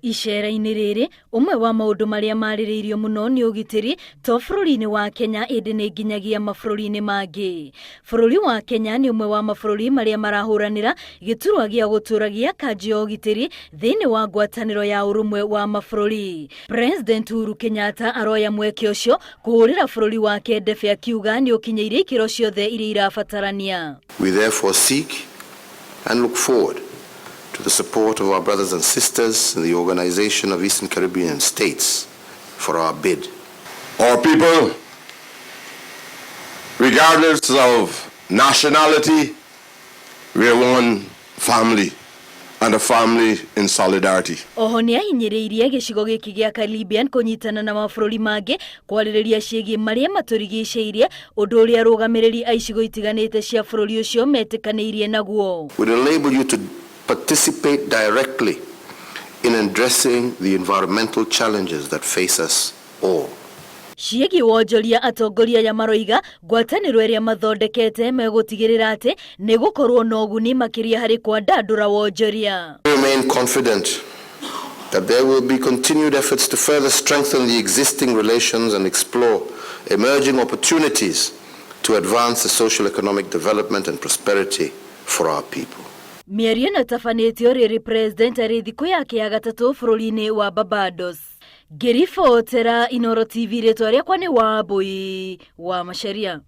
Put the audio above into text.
Icera-inĩ rĩrĩ, ũmwe wa maũndũ marĩa marĩrĩirio mũno nĩ ũgitĩri to bũrũri-inĩ wa Kenya ĩndĩ nĩ nginyagia mabũrũri-inĩ mangĩ. Bũrũri wa Kenya nĩ ũmwe wa mabũrũri marĩa marahũranĩra gĩturwa gĩa gũtũũra gĩa kanjũ ya ũgitĩri thĩinĩ wa ngwatanĩro ya ũrũmwe wa mabũrũri. President Uhuru Kenyatta aroya mweke ũcio kũhũrĩra bũrũri wake ndebe akiuga nĩ ũkinyĩirie ikĩro ciothe iria irabatarania. We therefore seek and look forward to the support of our brothers and sisters in the Organization of Eastern Caribbean States for our bid. Our people, regardless of nationality, we are one family and a family in solidarity. Oho nĩ ahinyĩrĩirie gĩcigo gĩkĩ gĩa Caribbean kũnyitana na mabũrũri mangĩ kwarĩrĩria ciĩgiĩ marĩa matũrigicĩirie, ũndũ ũrĩa arũgamĩrĩri a icigo itiganĩte cia bũrũri ũcio metĩkanĩirie naguo. Would enable you to participate directly in addressing the environmental challenges that face us all. Ciĩgiĩ wonjoria, atongoria aya maroiga ngwatanĩro ĩrĩa mathondekete megũtigĩrĩra atĩ nĩ gũkorwo na ũguni makĩria harĩ kwandandũra wonjoria. We remain confident that there will be continued efforts to further strengthen the existing relations and explore emerging opportunities to advance the social economic development and prosperity for our people. Mĩario ĩno ĩtabanĩtio rĩrĩ President arĩ thikũ yake ya gatatũ bũrũri-inĩ wa Barbados. Ngĩribotera Inoro TV, rĩtwa rĩakwa nĩ Wambui wa Macharia.